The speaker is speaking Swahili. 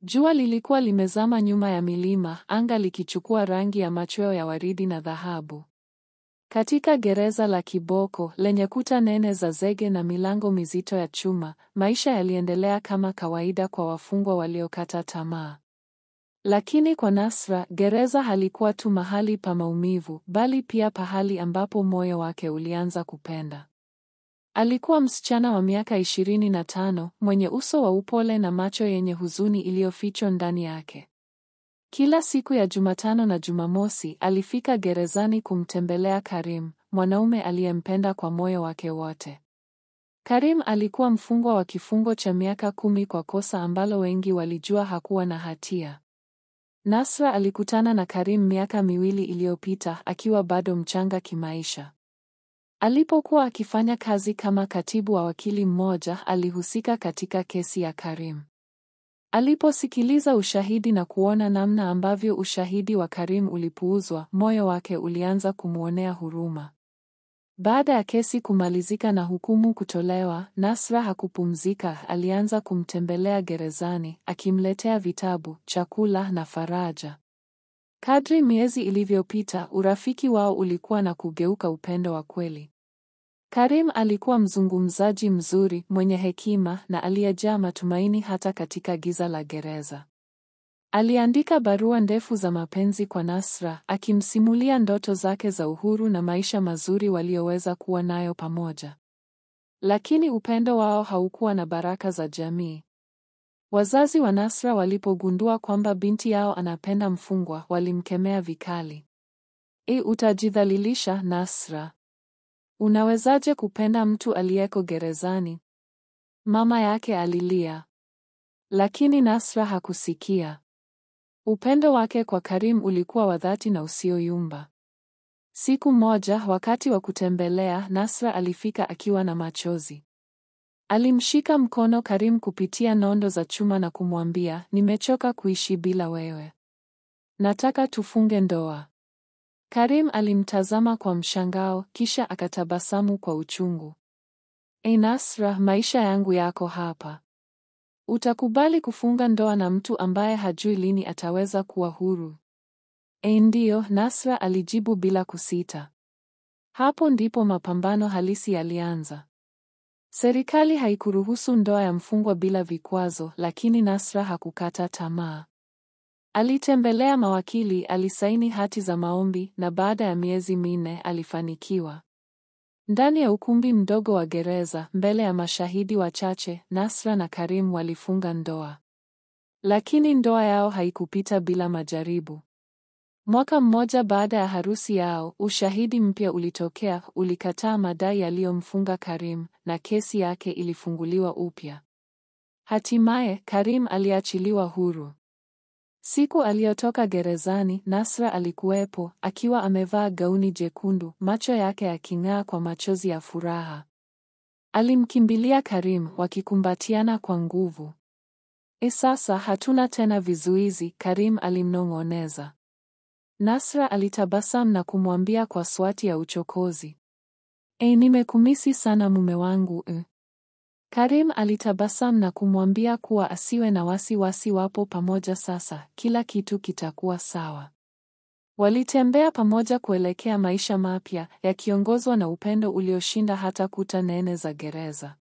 Jua lilikuwa limezama nyuma ya milima, anga likichukua rangi ya machweo ya waridi na dhahabu. Katika gereza la Kiboko lenye kuta nene za zege na milango mizito ya chuma, maisha yaliendelea kama kawaida kwa wafungwa waliokata tamaa. Lakini kwa Nasra, gereza halikuwa tu mahali pa maumivu, bali pia pahali ambapo moyo wake ulianza kupenda. Alikuwa msichana wa miaka 25, mwenye uso wa upole na macho yenye huzuni iliyofichwa ndani yake. Kila siku ya Jumatano na Jumamosi alifika gerezani kumtembelea Karim, mwanaume aliyempenda kwa moyo wake wote. Karim alikuwa mfungwa wa kifungo cha miaka 10 kwa kosa ambalo wengi walijua hakuwa na hatia. Nasra alikutana na Karim miaka 2 iliyopita akiwa bado mchanga kimaisha. Alipokuwa akifanya kazi kama katibu wa wakili mmoja, alihusika katika kesi ya Karim. Aliposikiliza ushahidi na kuona namna ambavyo ushahidi wa Karim ulipuuzwa, moyo wake ulianza kumwonea huruma. Baada ya kesi kumalizika na hukumu kutolewa, Nasra hakupumzika. Alianza kumtembelea gerezani, akimletea vitabu, chakula na faraja. Kadri miezi ilivyopita, urafiki wao ulikuwa na kugeuka upendo wa kweli. Karim alikuwa mzungumzaji mzuri, mwenye hekima na aliyejaa matumaini hata katika giza la gereza. Aliandika barua ndefu za mapenzi kwa Nasra, akimsimulia ndoto zake za uhuru na maisha mazuri walioweza kuwa nayo pamoja. Lakini upendo wao haukuwa na baraka za jamii. Wazazi wa Nasra walipogundua kwamba binti yao anapenda mfungwa, walimkemea vikali. Utajidhalilisha, Nasra. Unawezaje kupenda mtu aliyeko gerezani? Mama yake alilia. Lakini Nasra hakusikia. Upendo wake kwa Karim ulikuwa wa dhati na usioyumba. Siku moja, wakati wa kutembelea, Nasra alifika akiwa na machozi. Alimshika mkono Karim kupitia nondo za chuma na kumwambia, "Nimechoka kuishi bila wewe. Nataka tufunge ndoa." Karim alimtazama kwa mshangao, kisha akatabasamu kwa uchungu. Nasra, maisha yangu yako hapa. Utakubali kufunga ndoa na mtu ambaye hajui lini ataweza kuwa huru? Ndiyo, Nasra alijibu bila kusita. Hapo ndipo mapambano halisi yalianza. Serikali haikuruhusu ndoa ya mfungwa bila vikwazo, lakini Nasra hakukata tamaa. Alitembelea mawakili, alisaini hati za maombi, na baada ya miezi 4 alifanikiwa. Ndani ya ukumbi mdogo wa gereza, mbele ya mashahidi wachache, Nasra na Karim walifunga ndoa. Lakini ndoa yao haikupita bila majaribu. Mwaka mmoja baada ya harusi yao, ushahidi mpya ulitokea, ulikataa madai yaliyomfunga Karim, na kesi yake ilifunguliwa upya. Hatimaye, Karim aliachiliwa huru. Siku aliyotoka gerezani, Nasra alikuwepo, akiwa amevaa gauni jekundu, macho yake yaking'aa kwa machozi ya furaha. Alimkimbilia Karim, wakikumbatiana kwa nguvu. Sasa hatuna tena vizuizi, Karim alimnong'oneza. Nasra alitabasamu na kumwambia kwa swati ya uchokozi. Nimekumisi sana mume wangu. Karim alitabasamu na kumwambia kuwa asiwe na wasiwasi, wapo pamoja sasa, kila kitu kitakuwa sawa. Walitembea pamoja kuelekea maisha mapya, yakiongozwa na upendo ulioshinda hata kuta nene za gereza.